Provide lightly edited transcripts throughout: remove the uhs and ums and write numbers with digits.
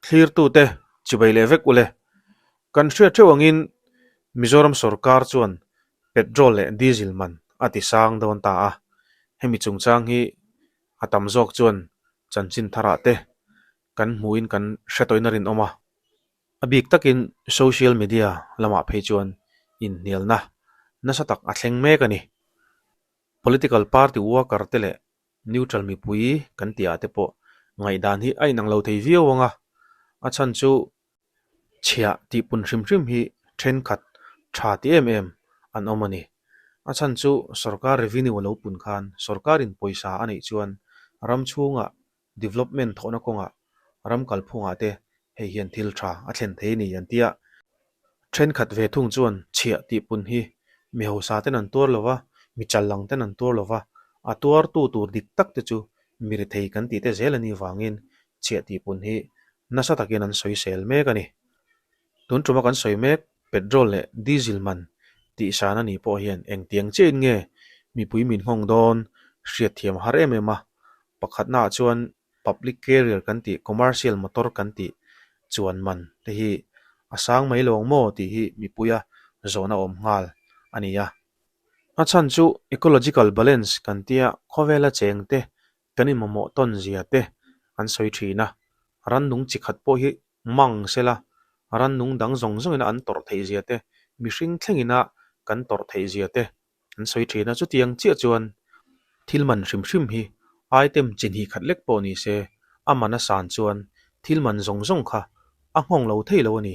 Thlirtute chibai leh vek ule. Kan hriat theuh angin Mizoram sorkar chuan petrol leh diesel man a ti sang dawn ta a, hemi chungchang hi a tam zawk chuan chanchin tharah te kan hmuhin kan hre tawhin a rinawm a. A bik takin social media lamah phei chuan inhnialna nasa tak a thleng mek a ni. Political party worker te leh neutral mipui kan tih ah te pawh ngaihdan hi a inang lo thei viau ang a, a chhan chu chhiah tih pun hrim hrim hi thenkhat tha ti em em an awm a ni. A chhan chu sorkar revenue a lo pun khan sorkarin pawisa a neih chuan ram chhungah development thawhna kawngah ram kalphungah te hei hian thil tha a thlen thei a ni an ti a. Thenkhat ve thung chuan chhiah tih pun hi mi hausa ten an tuar lo va, mi challang ten an tuar lo va, a tuartu tur dik tak te chu mi rethei kan tih te zel a nih vangin chhiah tih pun hi nasa takin an sawisel mek a ni. Tun tuma kan sawi mek petrol leh diesel man tih san a nih pawh hian engtiang chiahin nge mipui min nghawng dawn hriatthiam har em em a, pakhatnaah chuan public carrier kan tih commercial motor kan tih chuan man te hi a sang mai lo ang maw tih hi mipuia zawhna awm nghal a ni a. A chhan chu ecological balance kan tia khawvela cheng te kan inmamawh tawn zia te an sawi thin a, rannung chi khat pawh hi mang sela rannung dang zawng zawngina an tawrh theih zia te, mihring thlengina kan tawrh theih zia te An sawi thin a, chutiang chiah chuan thil man hrim hrim hi item chi hnih khat lek pawh ni se, a man a san chuan thil man zawng zawng kha a nghawng lo thei lo a ni.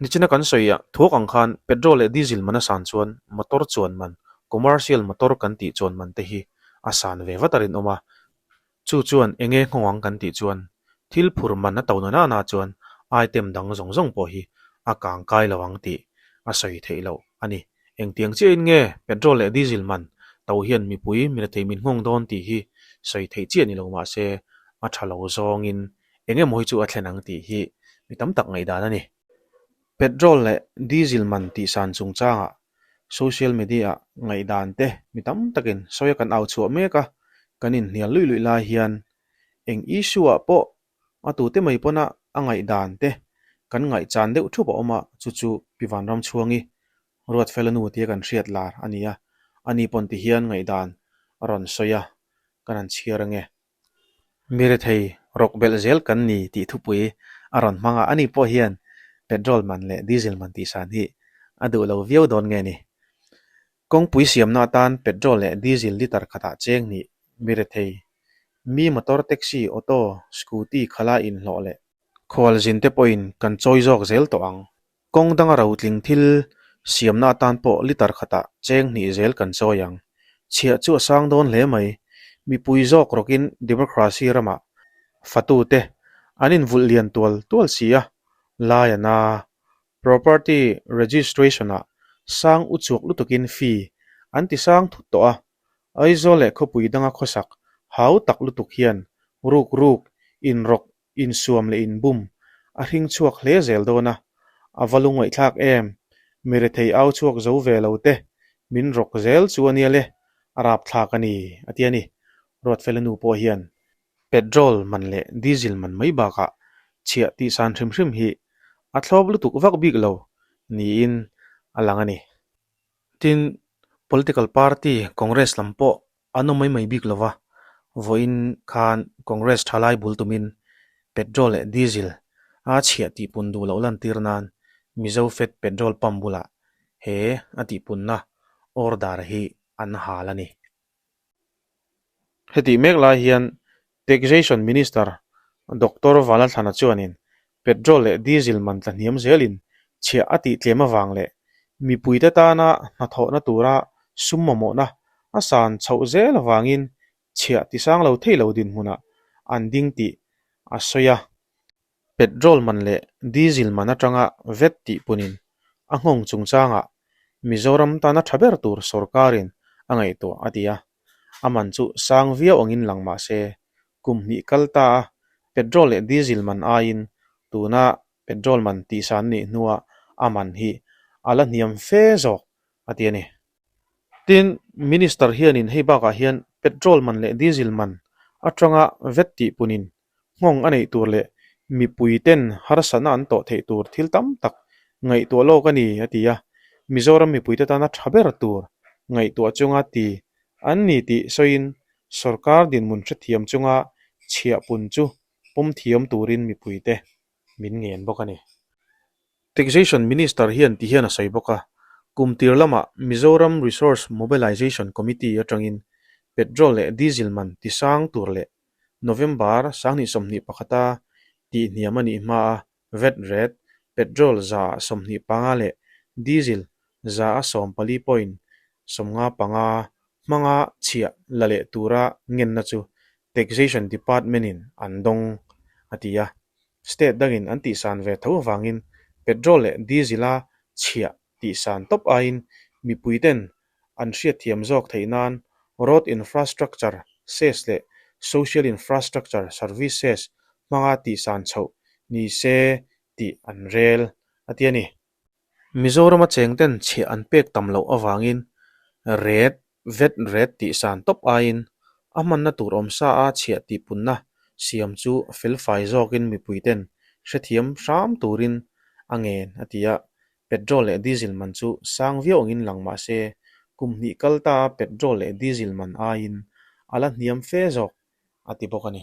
Nichina kan sawi ah thuak ang khan petrol leh diesel man a san chuan motor chuan man, commercial motor kan tih chuan man te hi a san ve vat a rinawm a, Chu chuan enge nghawng ang kan tih chuan thil phur man a to na nana chuan item dang zawng zawng pawh hi a kang kai lo ang tih a sawi theih loh a ni. Engtiang chiahin nge petrol leh diesel man to hian mipui mirethei min nghawng dawn tih hi sawi theih chiah ni lo mah se a tha lo zawngin eng emaw hi chu a thlen ang tih hi mi tam tak ngaihdan a ni. Petrol leh diesel man tihsan chungchangah Social media-ah ngaihdan te mi tam takin sawi a kan au chhuah mek a, kan inhnial luih luih lai hian eng issue-ah pawh a tute mai pawna a ngaihdan te kan ngaihchan deuh thup a awm a, chu chu Pi Vanramchhuangi Ruatfela nu tia kan hriat lar a ni a, ani pawn ti hian ngaihdan a rawn sawi a, kan han chhiar ange. Mi rethei rawk belh zel kan ni tih thupui a rawn hmang a, ani pawh hian petrol man leh diesel man tih san hi a duh lo viau dawn nge ni? Kawngpui siamna atan petrol leh diesel litre khatah cheng hnih mi rethei, mi motor, taxi, auto, scooty khala inhlawh leh khualzin te pawhin kan chawi zawk zel tawh ang. Kawng danga rotling thil siamna atan pawh litre khatah cheng hnih zel kan chawi ang. Chhiah chu a sang dawn hle mai. Mipui zawk rawkin democracy ramah fatute an invulh lian tual tual si a, lai a na. Property registration-ah sang uchuak lutukin fee an ti sang thut tawh a, Aizawl leh khawpui danga khawsak hau tak lutuk hian ruk ruk, inrawk insuam leh inbum a hring chhuak hle zel dawn a, a va lungngaihthlak em? Mi rethei au chhuak zo ve lo te min rawk zel chu a nia le, a rapthlak a ni, a ti a ni. Ruatfela nu pawh hian petrol man leh diesel man mai bakah chhiah tihsan hrim hrim hi a thlawp lutuk vak bik lo niin a lang a ni. Tin, political party Congress lam pawh An awm mai mai bik lova, vawiin khan Congress thalai bul tumin petrol leh diesel a chhiah tihpun duh loh lantir nan Mizo Fed petrol pump bulah he a tihpunna order hi an hal a ni. Hetih mek lai hian Taxation Minister Doctor Valathlana chuanin petrol leh diesel man tla hniam zelin chhiah a tih tlem avang leh mipuite tana hnathawhna tura sum mamawhna a san chhoh zel avangin chhiah tisang lo thei lo dinhmunah an ding tih a sawi a. Petrol man leh diesel man atanga vet tih punin a nghawng chungchangah Mizoram tana tha ber tur sorkarin a ngaihtuah a ti a. A man chu sang viau angin lang mah se, kum hnih kal ta a petrol leh diesel man aiin tuna petrol man tihsan nih hnua a man hi a la hniam fe zawk a ti a ni. Tin, Minister hianin hei bakah hian petrol man leh diesel man atanga vet tih punin nghawng a neih tur leh Mipuiten harsatna an tawh theih tur thil tam tak ngaihtuah lawk a ni, a ti a. Mizoram mipuite tana tha ber tur ngaihtuah chunga ti an ni tih sawiin sorkar dinhmun hrethiam chunga chhiahpun chu pawm thiam turin mipuite min ngen bawk a ni. Taxation Minister hian ti hian a sawi bawk a, kum tir lamah Mizoram Resource Mobilisation Committee atangin petrol leh diesel man tisang tur leh November 2021 a tihhniam a nih hmaa vat rate petrol 125 leh diesel 14.95 hmanga chhiah la leh tura ngenna chu Taxation Department-in an dawng, a ti a. State dangin an tihsan ve tho avangin petrol leh diesel-a chhiah tihsan tawp aiin mipuiten an hriatthiam zawk theih nan Road Infrastructure Cess leh Social Infrastructure Service Cess hmanga tihsan chhoh ni se tih an rel, a ti a ni. Mizorama chengten chhiah an pek tam loh avangin ret vet ret tih san tawp aiin a hmanna tur awmsa a chhiah tihpunna siam chu felfai zawkin mipuiten hrethiam hram turin a ngen a ti a, petrol leh diesel man chu sang viau angin lang mah se kum hnih kal ta a petrol leh diesel man aiin a la hniam fe zawk a ti bawk a ni.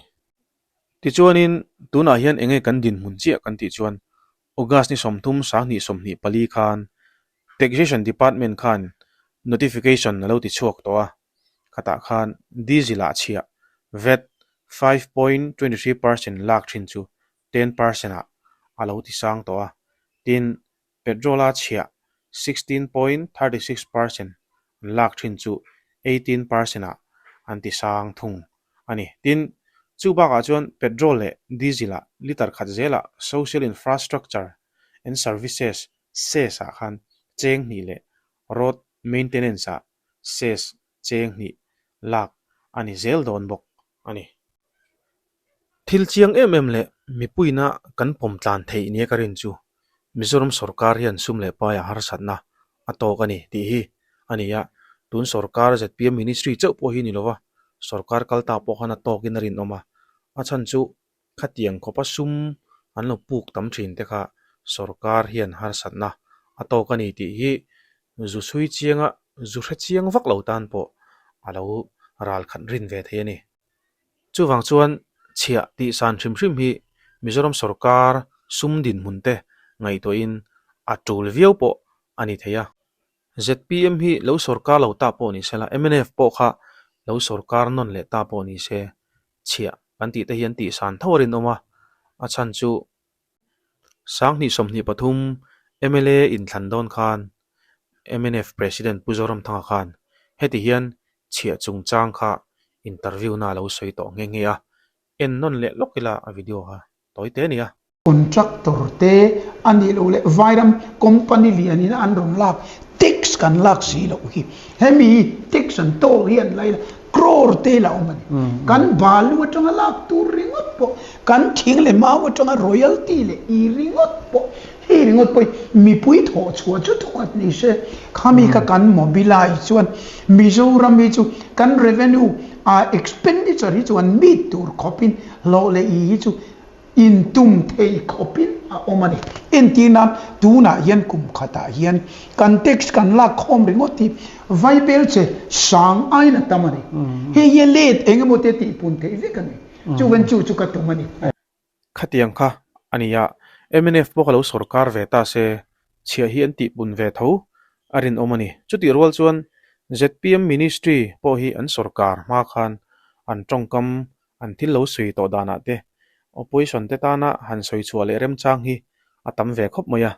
Tichuanin tunah hian enge kan dinhmun chiah kan tih chuan August ni 30 2024 khan Taxation Department khan notification a lo ti chhuak tawh a, khatah khan diesel ah chhiah vat 5.23% lak thin chu 10% ah a lo ti sang tawh a, tin petrol a chhiah 16.36% an lak thin chu 18% ah an ti sang thung a ni. Tin, chu bakah chuan petrol leh diesel ah litre khat zelah Social Infrastructure and Services, SES, ah khan cheng hnih leh Road Maintenance ah SES cheng hnih lak a ni zel dawn bawk a ni. Thil chiang em em leh mipuina kan pawm tlan theih nia ka rin chu Mizoram sorkar hian sum leh paia harsatna a tawk a ni tih hi a ni a, tun sorkar zpm ministry chauh pawh hi ni lova sorkar kal ta pawh khan a tawkin a rinawm a, a chhan chu khatiang khawpa sum an lo puk tam thin te kha sorkar hian harsatna a tawk a ni tih hi zu chhui chianga zu hre chiang vak lo tan pawh a lo ral khat rin ve thei a ni. Chuvang chuan chhiah tih san hrim hrim hi Mizoram sorkar sum dinhmun te ngaihtuahin a tul viau pawh a ni thei a. Zpm hi lo sorkar lo ta pawh ni se la, mnf pawh kha lo sorkar nawn leh ta pawh ni se, chhiah kan tih te hi an tih san tho a rinawm a, a chhan chu 2023 mla inthlan dawn khan mnf President Pu Zoramthanga khan heti hian chhiah chungchang kha interview na a lo sawi tawh nghe nghe a, en nawn leh lawk ila a video kha tawi te a ni a. Contractor te a nih loh leh vairam company lian in an rawn lak tax kan lak si loh hi hemi tax an toll hi an la ila crore te la awm a ni. Kan balu atanga lak tur ringawt pawh kan thing leh mau atanga royalty leh i ringawt pawh hei ringawt pawh hi mipui thawh chhuah chu thawkhat ni se khami kha kan mobilize chuan Mizoram hi chu kan revenue a expenditure hi chu an meet tur khawpin hlawh leh i hi chu Intum thei khawpin a awm a ni. Entirna, tunah hian kum khatah hian kan tax kan lak khawm ringawt hi vaibel che sang aiin a tam a ni. Hei hi a let eng emaw te tihpun theih vek a ni. Chuvan chu chu ka tum a ni. Khatiang kha a ni a, mnf pawh ka lo sorkar ve ta se, chhiah hi an tihpun ve tho a rinawm a ni. Chutih rual chuan zpm ministry pawh hi an sorkar hma khan an tawngkam An thil lo sawi tawh danah te opposition te tana han sawi chhuah leh remchang hi a tam ve khawp mai a.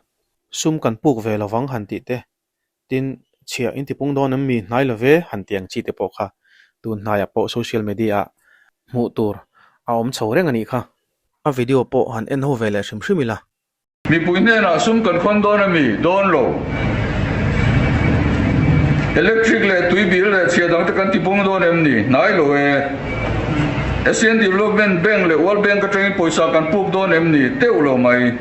Sum kan puk ve lovang han tih te, tin chhiah in tipung dawn em mi hnai lo ve han tih ang chi te pawh kha tun hnaiah pawh social media ah hmuh tur a awm chho reng a nih kha. A video pawh han en ho ve leh hrim hrim ila. Mipui hnenah sum kan khawn dawn a mi? Dawn lo. Electric leh tui bil leh chhia dangte kan tipung dawn em ni? Hnai lo e. Asian Development Bank leh World Bank atangin pawisa kan puk dawn em ni? Teuh lo mai.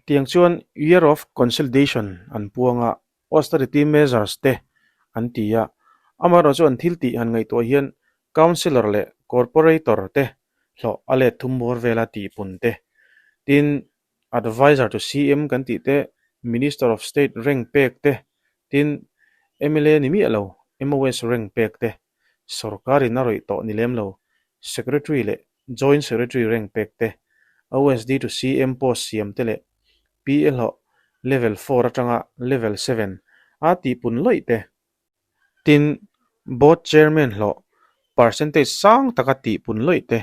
Tiang chuan Year of Consolidation an puang a, austerity measures te an ti a. Amaherawhchu an thil tih han ngaihtuah hian Councillor leh Corporator te. hlawh a let thum bawr vela tihpun te, tin Adviser to CM kan tih te, Minister of State rank pek te, tin mla ni miah lo MOS rank pek te, sorkarin a rawih tawh ni lem lo Secretary leh Joint Secretary rank pek te, OSD to CM post siam te leh PA hlawh level four atanga level seven a tihpun lawih te. Tin, Board Chairman hlawh percentage sang taka tihpun lawih te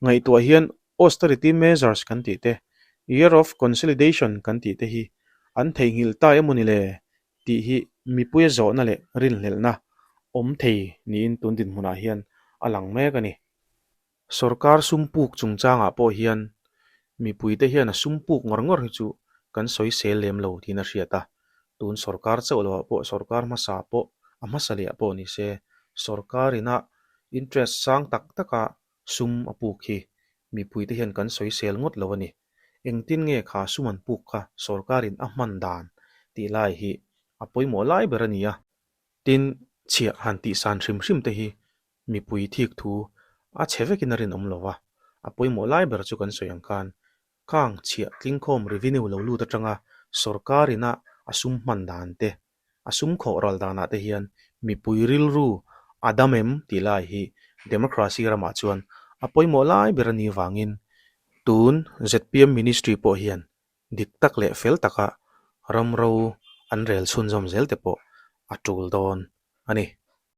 ngaihtuah hian austerity measures kan tih te, year of consolidation kan tih te hi an theihnghilh ta emaw ni le tih hi mipuia zawhna leh rinhlelhna awm thei niin tun dinhmunah hian a lang mek a ni. Sorkar sum puk chungchangah pawh hian mipuite hian a sum puk ngawr ngawr hi chu kan sawi sel lem lo tiin a hriat a, tun sorkar chauh loah pawh sorkar hmasa pawh a hmasa leh pawh ni se sorkar ina interest sang tak taka sum a puk hi mipuite hian kan sawi sel ngawt lo a ni. Engtin nge kha sum an puk kha sorkarin a hman dan tih lai hi a pawimawh lai ber a ni a. Tin, chhiah han tihsan hrim hrim te hi mipui thik thu a chhe vekin a rinawm lo va, a pawimawh lai ber chu kan sawi ang khan khang chhiah tlingkhawm revenue lo lut atanga sorkar ina a sum hman dan te, a sum khawh ral danah te hian mipui rilru a dam em tih lai hi democracy ramah chuan a pawimawh lai ber a nih vangin tun zpm ministry pawh hian dik tak leh fel taka ram ro an rel chhunzawm zel te pawh a tul dawn a ni.